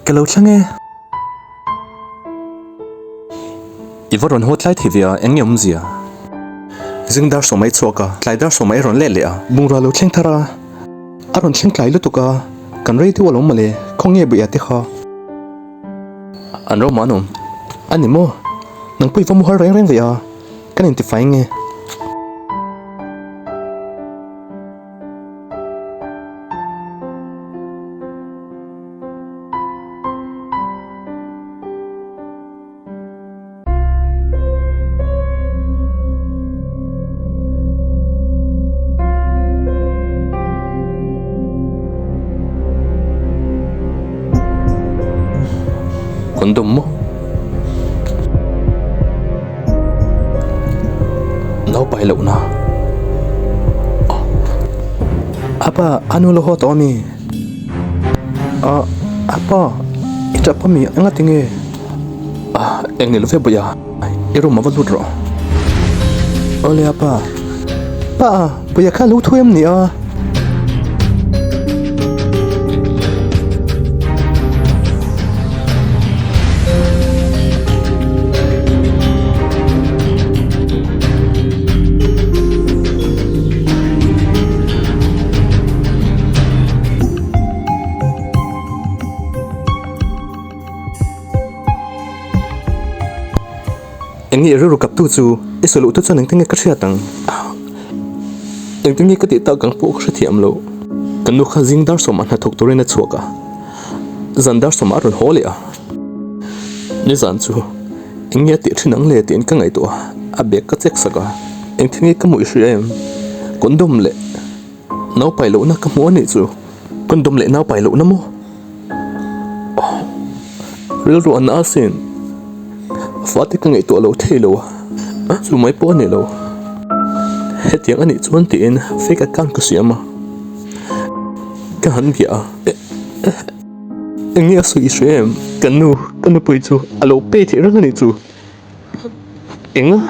Ka lo thleng e. I va rawn haw tlai thei ve a, eng nge awmzia? Zing dar sawm a i chhuak a, tlai dar sawm a i rawn let leh a. Bungrua lo thleng thar a, a rawn thleng tlai lutuk a, kan rei deuh alawm mawle, khawnge buia te kha? An ro man awm. A ni maw? Nang pawh i va mu har reng reng ve a, kan intifai nge? Condom maw? Naupai lohna. Apa, anu lo haw tawh ami? Ah, apa, i tap ami? Enga tinge? Ah, eng ni lo ve bawih a, i room a va lut rawh. Awle apa. Pa, bawih a kha lo thu em ni a? Eng nge rilru kaptu chu i sawi loh te chuan engtin nge ka hriat ang? Engtin nge ka tih tak ang pawh ka hrethiam lo. Ka nu kha zing dar sawmah hnathawk turin a chhuak a, zan dar sawmah a rawn haw leh a. Nizan chu eng nge a tih thin ang le tiin ka ngaihtuah a, a bag ka check sak a, engtin nge ka hmuh i hria em? Condom leh naupai lohna ka hmu a nih chu. Condom leh naupai lohna maw? Rilru an asin fate ka ngaihtuah lo thei lo a, chu mai pawh a ni lo. Hetiang a nih chuan tiin fake account ka siam a, ka han bia a, eng nge a sawi i hria em? Ka nu, ka nupui chu a lo pay theih reng a nih chu. Eng a?